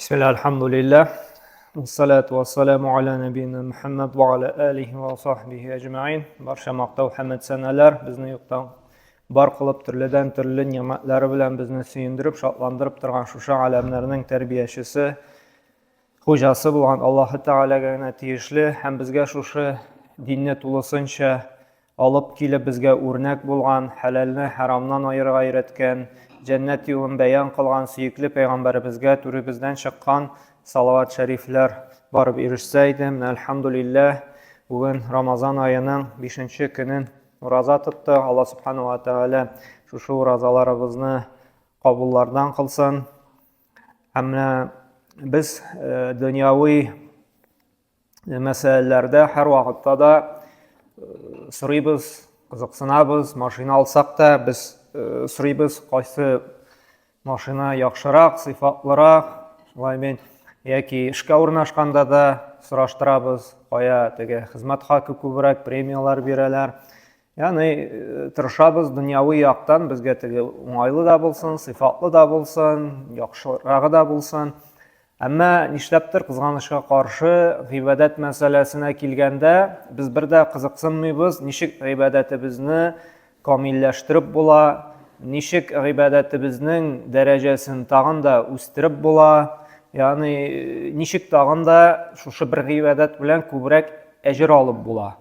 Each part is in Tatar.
Бисмилла, альхамдулилля. Вассалату вассаламу аля набина Мухаммад ва аля алихи ва сахбихи әҗмәин. Барча мактау һәм сәналар безне юктан бар кылып төрледән төрле ни'мәтләре белән безне сөендереп, шатландырып торган шушы аләмнәрнең тәрбиячесе, хуҗасы булган Аллаһы Тәгаләгә генә тиешле һәм безгә шушы динне тулысынча алып килеп безгә үрнәк булган, хәләлне хәрамнан аерырга өйрәткән, җәннәт юлын бәян кылган сөекле пәйгамбәребезгә түребездән чыккан салават шәрифләр барып ирешсә иде. Менә әлхәмдулилләһ, бүген Рамазан аеның 5 көнен ураза тотты. Алла субхану ва тәгалә шушы уразаларыбызны кабуллардан кылсын. Һәм менә без э, дөньяви мәсьәләләрдә һәрвакытта да э, сорыйбыз, кызыксынабыз, машина алсак та без э, сорыйбыз, кайсы машина яхшырак, сыйфатлырак, шулай бит, яки эшкә урнашканда да сораштырабыз, кая теге хезмәт хакы күбрәк, премияләр бирәләр. Ягъни э, тырышабыз дөньяви яктан безгә теге уңайлы да булсын, сыйфатлы да булсын, яхшырагы да булсын. Әмма нишләптер кызганычка каршы гыйбадәт мәсьәләсенә килгәндә без бер дә кызыксынмыйбыз, ничек гыйбадәтебезне камилләштереп була, ничек гыйбадәтебезнең дәрәҗәсен тагын да үстереп була, ягъни э, ничек тагын да шушы бер гыйбадәт белән күбрәк әҗер алып була.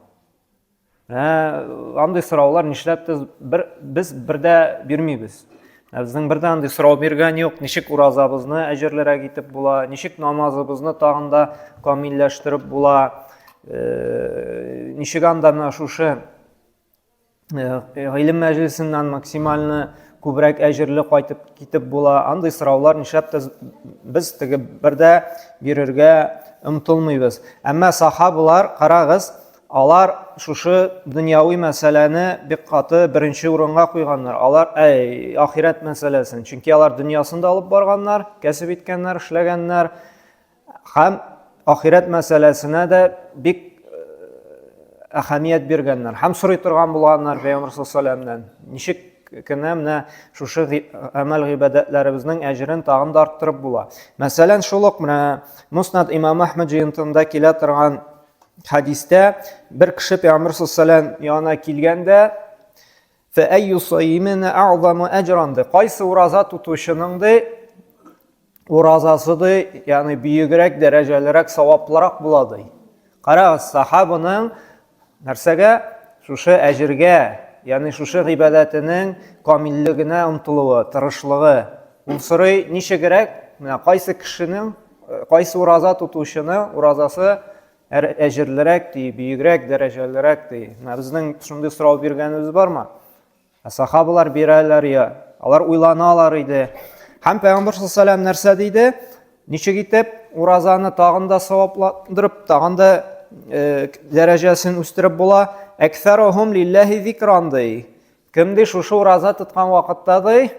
Ә, андый сораулар нишләптер бер, без бер дә бирмибез. Ә безнең бер дә андый сорау биргән юк. Ничек уразабызны әҗерлерәк итеп була, ничек намазыбызны тагын да камилләштереп була, э, ничек анда менә шушы э, гыйлем мәҗлесеннән максимально күбрәк әҗерле кайтып китеп була. Андый сораулар нишләптер без теге бер дә бирергә омтылмыйбыз. Әмма сахабалар, карагыз, Алар шушы дөньяви мәсьәләне бик каты беренче урынга куйганнар. Алар, әй, ахирәт мәсьәләсен. Чөнки алар дөньясын да алып барганнар, кәсеп иткәннәр, эшләгәннәр. Һәм ахирәт мәсьәләсенә дә бик э, әһәмият биргәннәр. Һәм сорый торган булганнар Пәйгамбәр саллаллаһу алейһи Ничек кенә менә шушы гамәл гыйбадәтләребезнең әҗерен тагын да арттырып була. Мәсәлән, шул ук менә Муснад имам Әхмәд җыентыгында килә торган хәдистә бер кеше пәйгамбер саллаллаху янына килгәндә фәәйю саимина әгъзаму әҗран ди. Кайсы ураза тотучының ди уразасы ди, ягъни бөегрәк, дәрәҗәлерәк, саваплырак була ди. Карагыз, сахабаның нәрсәгә? Шушы әҗергә, ягъни шушы гыйбадәтенең камиллегенә омтылуы, тырышлыгы. Ул сорый, ничегрәк, менә кайсы кешенең Кайсы ураза тотучының уразасы әҗерлерәк ди, бөегрәк, дәрәҗәлерәк ди. Менә безнең шундый сорау биргәнебез бармы? Ә сахабалар бирәләр я, алар уйланалар иде. Һәм Пәйгамбәр саллаллаху нәрсә диде? Ничек итеп уразаны тагын да савапландырып, тагын да э, дәрәҗәсен үстереп була? Әксәрухум лиллаһи зикран ди. Кем ди шушы ураза тоткан вакытта ди,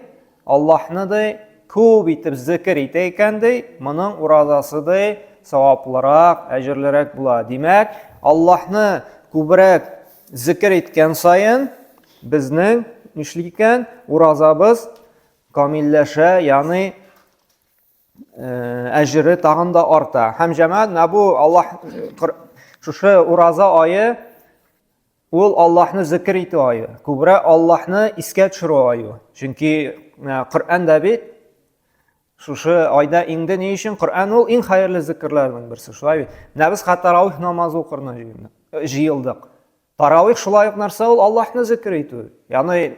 Аллаһны ди күп итеп зикер итә икән ди, моның уразасы ди саваплырак, әҗерлерәк була. Димәк, Аллаһны күбрәк зикер иткән саен безнең нишли икән? Уразабыз камилләшә, ягъни э, әҗере тагын да арта. Һәм җәмәгать, менә бу Аллаһ шушы ураза ае Ул Аллаһны зикер итү ае, күбрәк Аллаһны искә төшерү ае. Чөнки э, Коръән дә бит шушы айда иңде. Ни өчен? Коръән ул иң хәерле зикерләрнең берсе. Шулай бит. Менә без хәтта таравих намазы укырны э, җыелдык. Таравих шулай ук нәрсә ул? Аллаһны зикер итү. Ягъни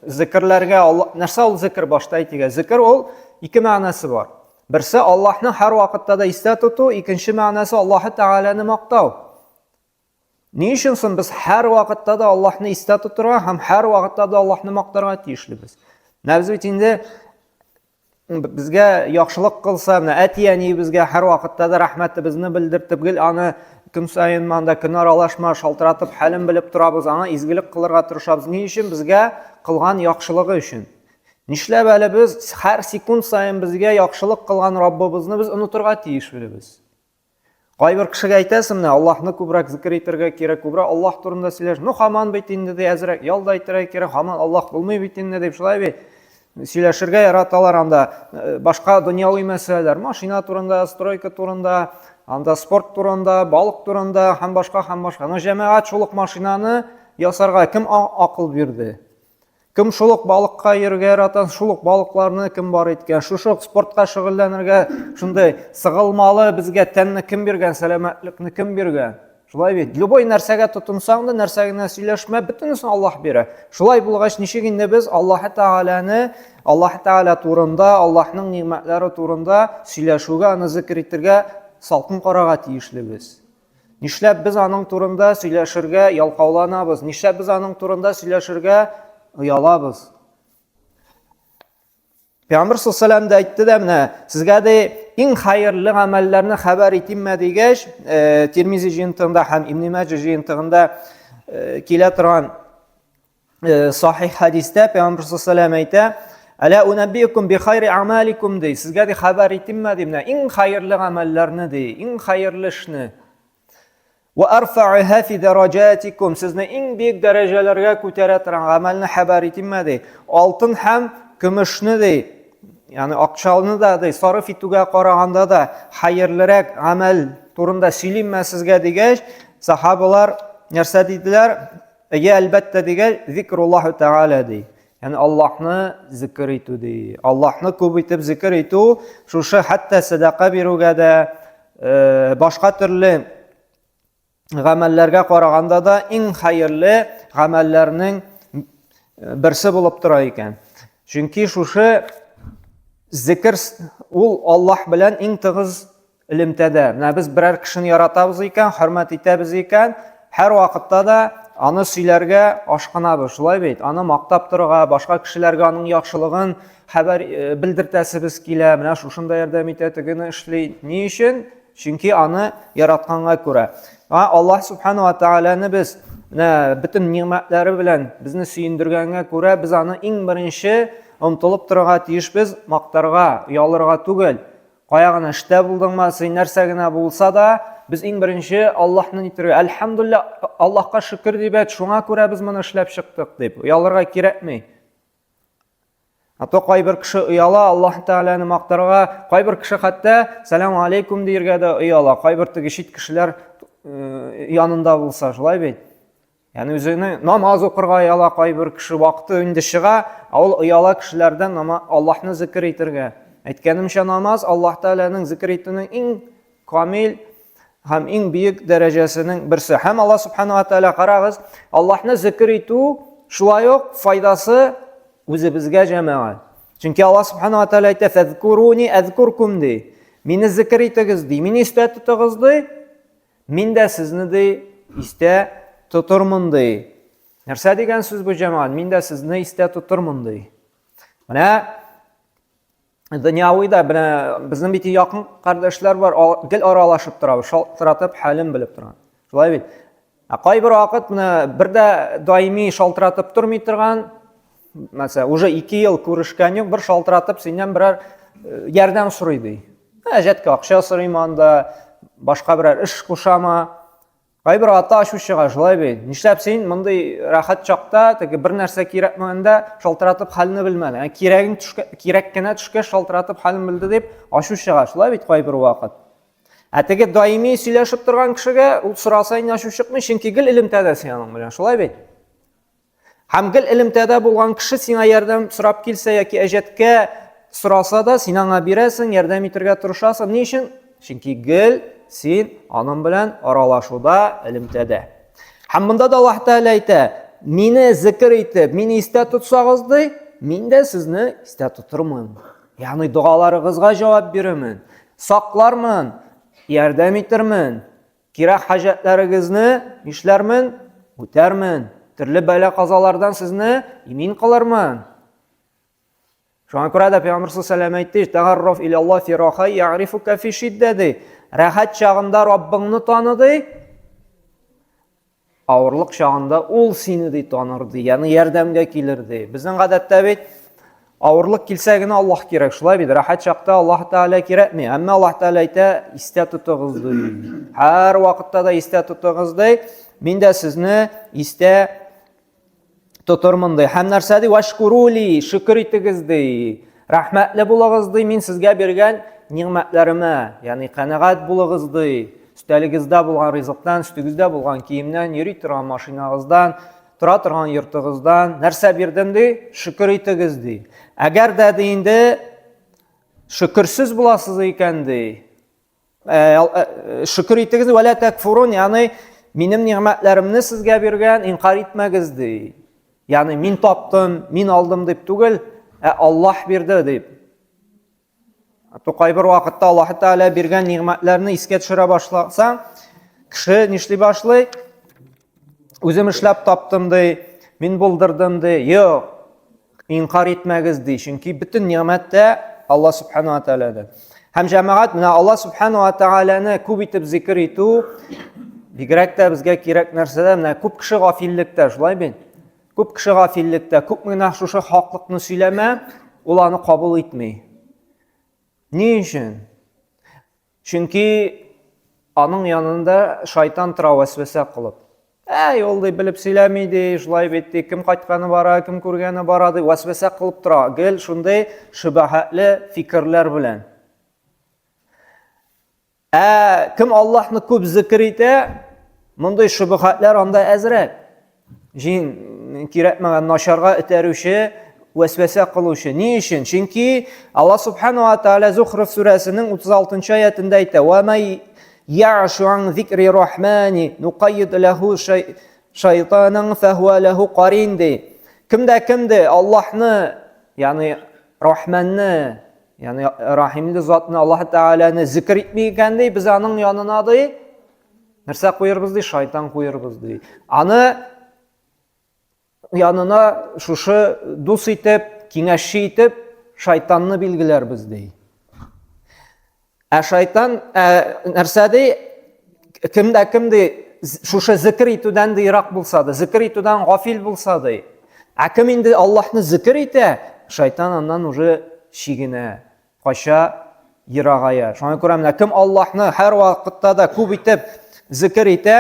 зикерләргә Аллаһ нәрсә ул зикер башта әйтик. Зикер ул ике мәгънәсе бар. Берсе Аллаһны һәр вакытта да истә тоту, икенче мәгънәсе Аллаһы Тәгаләне мактау. Ни өчен соң без һәр вакытта да Аллаһны истә тотырга һәм һәр вакытта да Аллаһны мактарга тиешлебез? Менә без бит инде безгә яхшылык кылса, менә әти-әниебезгә һәр вакытта да рәхмәтебезне белдертеп, гел аны көн саен монда көн аралашма шалтыратып хәлен белеп торабыз, аңа изгелек кылырга тырышабыз. Ни өчен? Безгә кылган яхшылыгы өчен. Нишләп әле без һәр секунд саен безгә яхшылык кылган Раббыбызны без онытырга тиешлебез? Кайбер кешегә әйтәсең, менә Аллаһны күбрәк зикер итәргә кирәк, күбрәк Аллаһ турында сөйләш. Ну, хаман бит инде ди, әзрәк ял да итәргә кирәк, хаман Аллаһ булмый бит инде дип, шулай бит. Сөйләшергә яраталар анда башка дөньяви мәсьәләләр, машина турында, стройка турында, анда спорт турында, балык турында һәм башка һәм башка. Но җәмәгать шул ук машинаны ясарга кем акыл бирде? Кем шул ук балыкка йөрергә ярата, шул ук балыкларны кем бар иткән? Шушы ук спортка шөгыльләнергә шундый сыгылмалы безгә тәнне кем биргән, сәламәтлекне кем биргән? Шулай бит. Любой нәрсәгә тотынсаң да, нәрсә генә сөйләшмә, бөтенесен Аллаһ бирә. Шулай булгач, ничек инде без Аллаһ Тәгаләне, Аллаһ Тәгалә турында, Аллаһның нигъмәтләре турында сөйләшүгә, аны зикр итергә салкын карарга тиешлебез? Нишләп без аның турында сөйләшергә ялкауланабыз? Нишләп без аның турында сөйләшергә оялабыз? Пәйгамбер саллаллаху дә әйтте дә менә сезгә дә иң хәерле гамәлләрне хәбәр итимме дигәч, э, Тирмизи җыентыгында һәм Ибн Маҗа җыентыгында э, килә торган э, сахих хәдистә Пәйгамбер саллаллаху әйтә, Әлә унәббиукум би хайри амаликум ди. Сезгә ди хәбәр итимме ди, менә иң хәерле гамәлләрне ди, иң хәерле эшне. Вә арфа'ыһа фи дәрәҗәтикум. Сезне иң биек дәрәҗәләргә күтәрә торган гамәлне хәбәр итимме ди. Алтын һәм көмешне ди. Ягъни акчаны да ди, сарыф итүгә караганда да хәерлерәк гамәл турында сөйлимме сезгә дигәч, сахабалар нәрсә диделәр? Әйе, әлбәттә дигәч, зикруллаһу тәгалә ди. Ягъни Аллаһны зикр итү ди. Аллаһны күп итеп зикр итү, шушы хәтта сәдака бирүгә дә, э, башка төрле гамәлләргә караганда да иң хәерле гамәлләрнең э, берсе булып тора икән. Чөнки шушы зикр ул Аллаһ белән иң тыгыз элемтәдә. Менә без берәр кешене яратабыз икән, хөрмәт итәбез икән, һәр вакытта да аны сөйләргә ашкынабыз, шулай бит? Аны мактап торырга, башка кешеләргә аның яхшылыгын хәбәр э, белдертәсебез килә. Менә шушында ярдәм итә, тегене эшли. Ни өчен? Чөнки аны яратканга күрә. Аллаһ субхану ва тааляны без менә бөтен нигъмәтләре белән безне сөендергәнгә күрә, без аны иң беренче омтылып торырга тиешбез, мактарга, оялырга түгел. Кая гына эштә булдыңмы, син нәрсә генә булса да, без иң беренче Аллаһны нитергә, әлхәмдулилла, Аллаһка шөкер дип әйт, шуңа күрә без моны эшләп чыктык дип. Оялырга кирәкми. А то кайбер кеше ояла Аллаһ Тәгаләне мактарга, кайбер кеше хәтта сәлам алейкум диергә дә ояла. Кайбер теге чит кешеләр э, янында булса, шулай бит. Ягъни үзене намаз укырга ояла кайбер кеше вакыты инде чыга, ә ул ояла кешеләрдән Аллаһны зикр итергә. Әйткәнемчә, намаз Аллаһ Тәгаләнең зикр итүнең иң камил һәм иң бөек дәрәҗәсенең берсе. Һәм Аллаһ Субхану ва Тәгалә карагыз, Аллаһны зикр итү шулай ук файдасы үзебезгә җәмәгать. Чөнки Аллаһ Субхану ва Тәгалә әйтә, "Фәзкуруни әзкуркум" ди. Мине зикр итегез ди, мине истә тотыгыз ди. Мин дә сезне ди истә тотырмын ди. Нәрсә дигән сүз бу җәмәгать? Мин дә сезне истә тотырмын ди. Менә дөньяви да менә безнең бит якын кардәшләр бар, гел аралашып торабыз, шалтыратып хәлен белеп торган. Шулай бит. Ә кайбер вакыт менә бер дә даими шалтыратып тормый торган, мәсәлән, уже 2 ел күрешкән юк, бер шалтыратып синнән берәр э, ярдәм сорый ди. Әҗәткә акча сорыймы анда, башка берәр эш кушамы? Кайбер ата ачу чыга, шулай бит. Нишләп син мондый рәхәт чакта, теге бер нәрсә кирәкмәгәндә шалтыратып хәлне белмәдең. Ә кирәгең төшкә, кирәк кенә төшкәч шалтыратып хәлен белде дип ачу чыга, шулай бит кайбер вакыт. Ә теге даими сөйләшеп торган кешегә ул сораса инде ачу чыкмый, чөнки гел элемтәдә син аның белән, шулай бит? Һәм гел элемтәдә булган кеше сиңа ярдәм сорап килсә яки әҗәткә сораса да, син аңа бирәсең, ярдәм итәргә тырышасың. Ни өчен? Чөнки гел син аның белән аралашуда, элемтәдә. Һәм монда да Аллаһ Тәгалә әйтә, мине зикер итеп, мине истә тотсагыз ди, мин дә сезне истә тотырмын. Ягъни догаларыгызга җавап бирермен, саклармын, ярдәм итермен. Кирәк хаҗәтләрегезне нишләрмен? Үтәрмен. Төрле бәла-казалардан сезне имин кылырмын. Шуңа күрә дә Пәйгамбер саллаллаху әйтте, "Тәгарраф иля Аллаһ фи раха я'рифука фи шиддә" ди. Рәхәт чагында Раббыңны таны ди. Авырлык чагында ул сине ди таныр ди, ягъни ярдәмгә килер ди. Безнең гадәттә бит авырлык килсә генә Аллаһ кирәк, шулай бит. Рәхәт чакта Аллаһ Тәгалә кирәкми. Әмма Аллаһ Тәгалә әйтә, истә тотыгыз ди. Һәр вакытта да истә тотыгыз ди. Мин дә сезне истә тотырмын ди. Һәм нәрсә ди? Вашкурули, шөкер итегез ди. Рәхмәтле булыгыз ди, мин сезгә биргән нигъмәтләремә, ягъни канәгать булыгыз ди. Өстәлегездә булган ризыктан, өстегездә булган киемнән, йөри торган машинагыздан, тора торган йортыгыздан нәрсә бирдем ди? Шөкер итегез ди. Әгәр дә ди инде шөкерсез буласыз икән ди, шөкер итегез, вәлә тәкфурун, ягъни минем нигъмәтләремне сезгә биргән, инкар итмәгез ди. Ягъни мин таптым, мин алдым дип түгел, ә Аллаһ бирде дип. То кайбер вакытта Аллаһ Тәгалә биргән нигъмәтләрне искә төшерә башласаң, кеше нишли башлый? Үзем эшләп таптым ди, мин булдырдым ди. Юк, Инкар итмәгез ди, чөнки бөтен нигъмәт тә Алла субхану ва тәгаләдән. Һәм җәмәгать менә Алла субхану ва тәгаләне күп итеп зикер итү бигрәк тә безгә кирәк нәрсәдә, менә күп кеше гафиллектә, шулай бит? Күп кеше гафиллектә, күп менә шушы хаклыкны сөйләмә, ул аны кабул итми. Ни өчен? Чөнки аның янында шайтан тора вәсвәсә кылып. Әй, ул ди белеп сөйләми ди, шулай бит ди, кем кайтканы бара, кем күргәне бара ди, вәсвәсә кылып тора. Гел шундый шөбәһәтле фикерләр белән. Ә кем Аллаһны күп зикр итә, мондый шөбәһәтләр анда әзрәк. Җин кирәкмәгән начарга этәрүче, вәсвәсә кылучы. Ни өчен? Чөнки Алла субхану ва тааля Зухруф сүрәсенең 36 аятында әйтә: "Ва май я'шу ан зикри рахмани нукайид лаху шайтанан фахуа лаху карин" ди. Кемдә кемде Аллаһны, ягъни Рахманны, ягъни Рахимле затны Аллаһ Тәгаләне зикр итми икән ди, без аның янына ди Нәрсә куербыз ди? Шайтан куербыз ди. Аны янына шушы дус итеп, киңәшче итеп шайтанны билгеләрбез ди. Ә шайтан ә, нәрсә ди? Кемдә кем ди? Шушы зикр итүдән дә ерак булса да, зикр итүдән гафил булса ди. Ә кем инде Аллаһны зикр итә, шайтан аннан уже чигенә. Кача, ерагая. Шуңа күрә менә кем Аллаһны һәр вакытта да күп итеп зикер итә,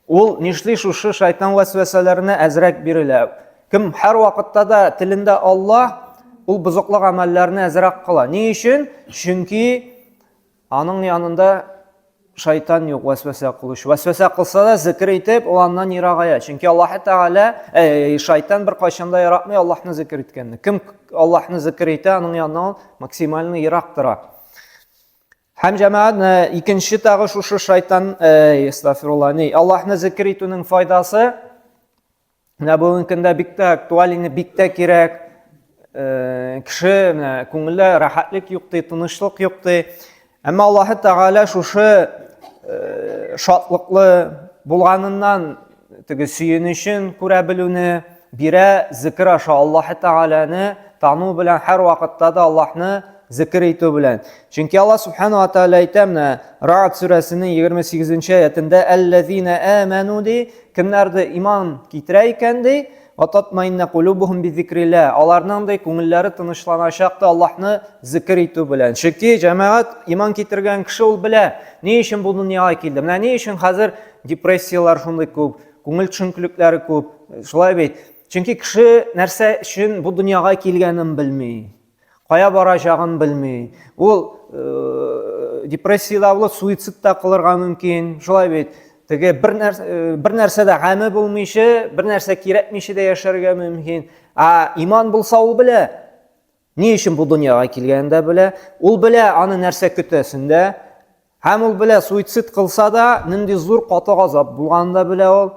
ул нишли шушы шайтан вәсвәсәләренә әзрәк бирелә. Кем һәр вакытта да телендә Аллаһ, ул бозыклык гамәлләрне әзрәк кыла. Ни өчен? Чөнки Аның янында шайтан юк, вәсвәсә кылучы. Вәсвәсә кылса да, зикр итеп, ул аннан ерагая. Чөнки Аллаһ Тәгалә, э, шайтан бер кайчан да яратмый Аллаһны зикр иткәнне. Кем Аллаһны зикр итә, аның яныннан ул максимально ерак тора. Һәм җәмәгать, э, икенче тагы шушы шайтан, э, астафирулла, ни, Аллаһны зикр итүнең файдасы, Менә бүгенге көндә бик тә актуаль инде, бик тә кирәк. Э, кеше менә күңелдә рәхәтлек юк ди, тынычлык юк ди. Әмма Аллаһы Тәгалә шушы э, шатлыклы булганыннан теге сөенечен күрә белүне бирә зикр аша Аллаһы Тәгаләне тану белән һәр вакытта да Аллаһны зикр итү белән. Чөнки Аллаһ Субхану ва Тәгалә әйтә менә Рa'д сүрәсенең 28 нче аятендә Әлләзина аману ди, кемнәрде иман китерә икән ди, ва татмаинна кулубухум бизикрилlah. Аларның ди күңелләре тынычланачак та Аллаһны зикр итү белән. Чөнки җәмәгать иман китергән кеше ул белә, ни өчен бу дөньяга килде. Менә ни өчен хәзер депрессияләр шундый күп, күңел төшенкелекләре күп. Шулай бит. Чөнки кеше нәрсә өчен бу дөньяга килгәнен белми. Кая барачагын белми. Ул э, депрессиядә булып, суицид та кылырга мөмкин. Шулай бит. Теге бер нәрсә, э, бер нәрсә дә гаме булмыйча, бер нәрсә кирәкмичә дә яшәргә мөмкин. Ә иман булса ул белә. Ни өчен бу дөньяга килгәнен дә белә. Ул белә аны нәрсә көтәсен дә. Һәм ул белә суицид кылса да, нинди зур каты газап булганын да белә ул.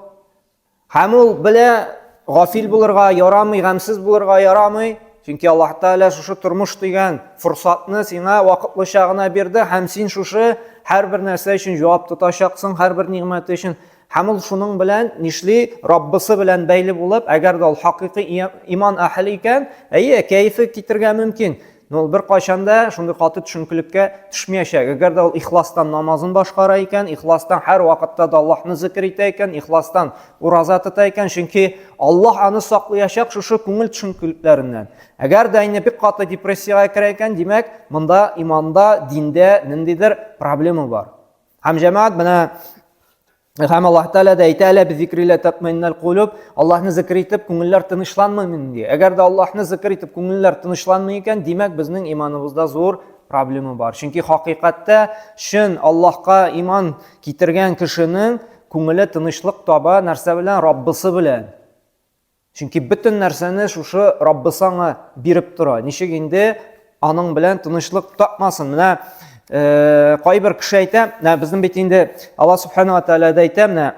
Һәм ул белә, гафил булырга ярамый, гамсез булырга ярамый. Чөнки Аллаһ Тәгалә шушы тормыш дигән форсатны сиңа вакытлыча гына бирде һәм син шушы һәрбер нәрсә өчен җавап тотачаксың, һәрбер нигъмәте өчен. Һәм ул шуның белән нишли? Раббысы белән бәйле булып, әгәр дә ул хакыйкый иман әһеле икән, әйе, кәефе китергә мөмкин. Но ул беркайчан да шундый каты төшенкелеккә төшмәячәк. Әгәр дә ул ихластан намазын башкара икән, ихластан һәр вакытта да Аллаһны зикр итә икән, ихластан ураза тота икән, чөнки Аллаһ аны саклыячак шушы күңел төшенкелекләреннән. Әгәр дә инде бик каты депрессиягә керә икән, димәк, монда иманда, диндә ниндидер проблема бар. Һәм җәмәгать менә Һәм Аллаһ Тәгалә дә әйтә, әлә бизикрилла татмаиннал кулуб, Аллаһны зикр итеп күңелләр тынычланмый ди. Әгәр дә Аллаһны зикр итеп күңелләр тынычланмый икән, димәк, безнең иманыбызда зур проблема бар. Чөнки хакыйкатьтә чын Аллаһка иман китергән кешенең күңеле тынычлык таба нәрсә белән? Раббысы белән. Чөнки бөтен нәрсәне шушы Раббысы аңа биреп тора. Ничек инде аның белән тынычлык тапмасын? Менә э, кайбер кеше әйтә, менә безнең бит инде Алла субхана ва тааля да әйтә, менә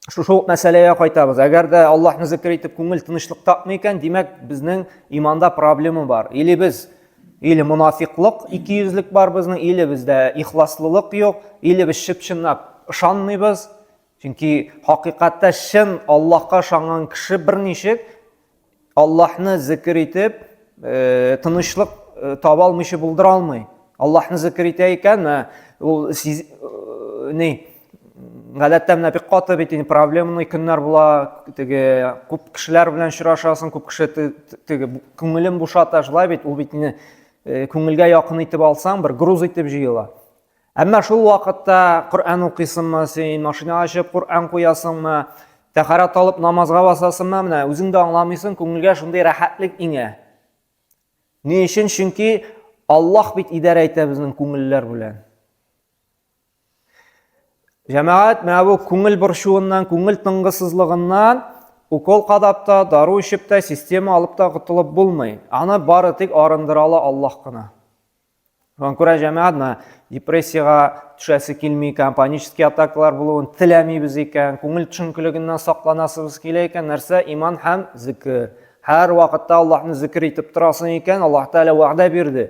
шушы ук мәсьәләгә кайтабыз. Әгәр дә Аллаһны зикр итеп күңел тынычлык тапмый икән, димәк, безнең иманда проблема бар. Или без или монафиклык, икейөзлек бар безнең, или бездә ихласлылык юк, или без чып-чынлап ышанмыйбыз. Чөнки хакыйкатьтә чын Аллаһка ышанган кеше берничек Аллаһны зикр итеп, э, тынычлык э, таба алмыйча булдыра алмый. Аллаһны зикр итә икән, ул сиз, э, ни, гадәттә менә бик каты бит инде проблемный көннәр була, теге күп кешеләр белән очрашасың, күп кеше теге күңелен бушата, шулай бит, ул бит инде күңелгә якын итеп алсаң, бер груз итеп җыела. Әмма шул вакытта Коръән укыйсыңмы син, машина ачып Коръән куясыңмы, тәһарәт алып намазга басасыңмы, менә үзең дә аңламыйсың, күңелгә шундый рәхәтлек иңә. Ни өчен? Чөнки Аллаһ бит идарә итә безнең күңелләр белән. Җәмәгать, менә бу күңел борчуыннан, күңел тынгысызлыгыннан укол кадап та, дару эчеп тә, система алып та котылып булмый. Аны бары тик арындыра ала Аллаһ кына. Шуңа күрә җәмәгать менә депрессиягә төшәсе килми икән, панический атакалар булуын теләмибез икән, күңел төшенкелегеннән сакланасыбыз килә икән, нәрсә? Иман һәм зикер. Һәр вакытта Аллаһны зикер итеп торасың икән, Аллаһ Тәгалә вәгъдә бирде.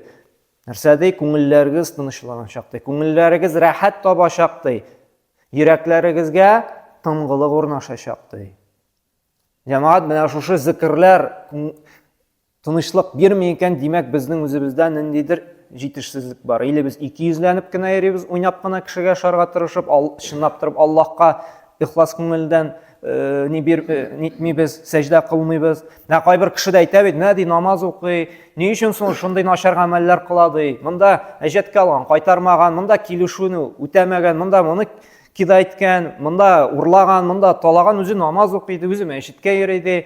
Нәрсә ди? Күңелләрегез тынычланачак ди. Күңелләрегез рәхәт табачак ди. Йөрәкләрегезгә тынгылык урнашачак ди. Җәмәгать менә шушы зикерләр Тынычлык бирми икән, димәк, безнең үзебездә ниндидер җитешсезлек бар. Или без икейөзләнеп кенә йөрибез, уйнап кына кешегә ошарга тырышып, ал, чынлап торып Аллаһка ихлас күңелдән э, ни бир, э, нитмибез, сәҗдә кылмыйбыз. Менә кайбер кеше дә әйтә бит, менә ди намаз укый, ни өчен соң шундый начар гамәлләр кыла ди. Монда әҗәткә алган, кайтармаган, монда килешүне үтәмәгән, монда моны кида иткән, монда урлаган, монда талаган, үзе намаз укый ди, үзе мәчеткә йөри ди.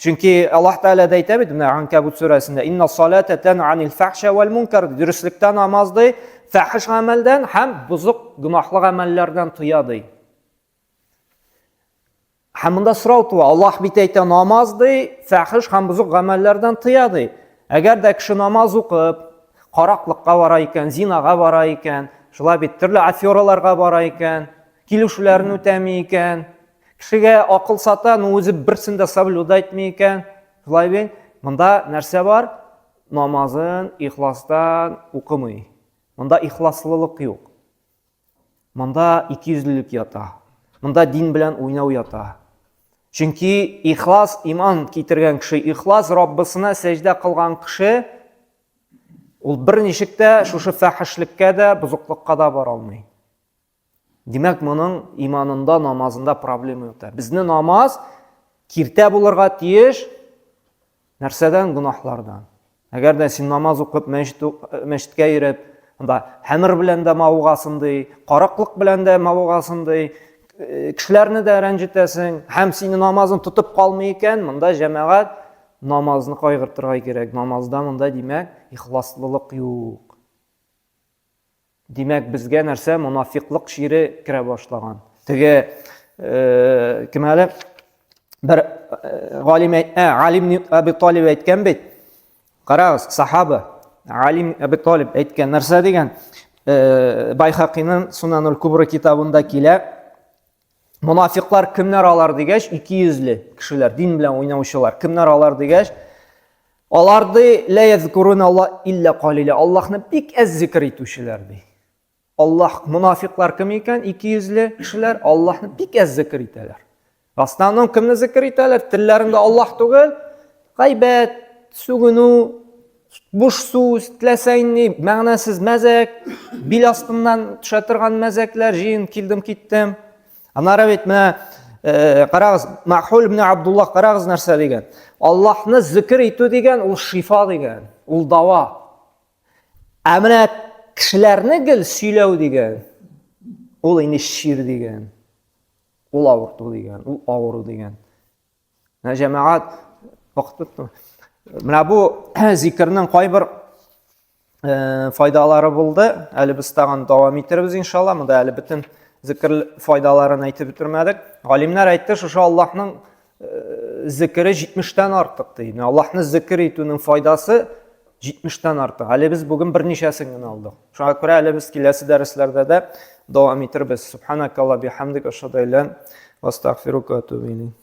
Чөнки Аллаһ Тәгалә дә әйтә бит, менә Анкабут сүрәсендә, "Инна салата тәнһа анил фахша вал мункар" дөреслектә намаз ди, фахиш гамәлдән һәм бозык гөнаһлы гамәлләрдән тыя ди. Һәм монда сорау туа, Аллаһ бит әйтә, намаз ди, фахиш һәм бозык гамәлләрдән тыя ди. Әгәр дә кеше намаз укып, караклыкка бара икән, зинага бара икән, шулай бит төрле афераларга бара икән, килешүләрен үтәми икән, Кешегә акыл сата, но үзе берсен дә соблюдать итми икән. Шулай бит? Монда нәрсә бар? Намазын ихластан укымый. Монда ихласлылык юк. Монда икейөзлелек ята. Монда дин белән уйнау ята. Чөнки ихлас иман китергән кеше, ихлас Раббысына сәҗдә кылган кеше ул берничек тә шушы фәхешлеккә дә, бозыклыкка да бара алмый. Димәк, моның иманында, намазында проблема юк. Безне намаз киртә булырга тиеш нәрсәдән? Гөнаһлардан. Әгәр дә син намаз укып, мәчет, мәчеткә йөреп, анда хәмер белән дә мавыгасың ди, караклык белән дә мавыгасың ди, э, кешеләрне дә рәнҗетәсең һәм сине намазың тотып калмый икән, монда җәмәгать намазны кайгыртырга кирәк. Намазда монда, димәк, ихласлылык юк. Димәк, безгә нәрсә монафиклык чире керә башлаган. Теге э, кем әле бер э, галим ә, Алим Әби Талиб әйткән бит. Карагыз, сахаба Алим Әби Талиб әйткән нәрсә дигән? Э, Байхакиның Сунанул Кубра китабында килә. Монафиклар кемнәр алар дигәч, икейөзле кешеләр, дин белән уйнаучылар. Кемнәр алар дигәч, алар ди, ла язкуруна Аллаһ илля калиля. Аллаһны бик әз зикр итүчеләр ди. Аллаһ монафиклар кем икән? Икейөзле кешеләр Аллаһны бик әз зикр итәләр. В основном кемне зикр итәләр? Телләрендә Аллаһ түгел, гайбәт, сүгенү, буш сүз, теләсә инде мәгънәсез мәзәк, бил астыннан төшә торган мәзәкләр, җыен килдем киттем. Аннары бит менә э, карагыз, Махул ибн Абдуллах карагыз нәрсә дигән. Аллаһны зикр итү дигән ул шифа дигән, ул дава. Ә менә кешеләрне гел сөйләү дигән, ул инде чир дигән. Ул авырту дигән, ул авыру дигән. Менә җәмәгать вакыт бетте. Менә бу зикернең кайбер э, файдалары булды. Әле без тагын дәвам итербез иншалла. Монда әле бөтен зикер файдаларын әйтеп бетермәдек. Галимнәр әйтте, шушы Аллаһның э, зикере 70-тән артык ди. Аллаһны зикер итүнең файдасы 70-тән артык. Әле без бүген берничәсен генә алдык. Шуңа күрә әле без киләсе дәресләрдә дә дәвам итербез. Субханакалла бихамдик ашһаду илля ва астагфирука ва атубу илейк.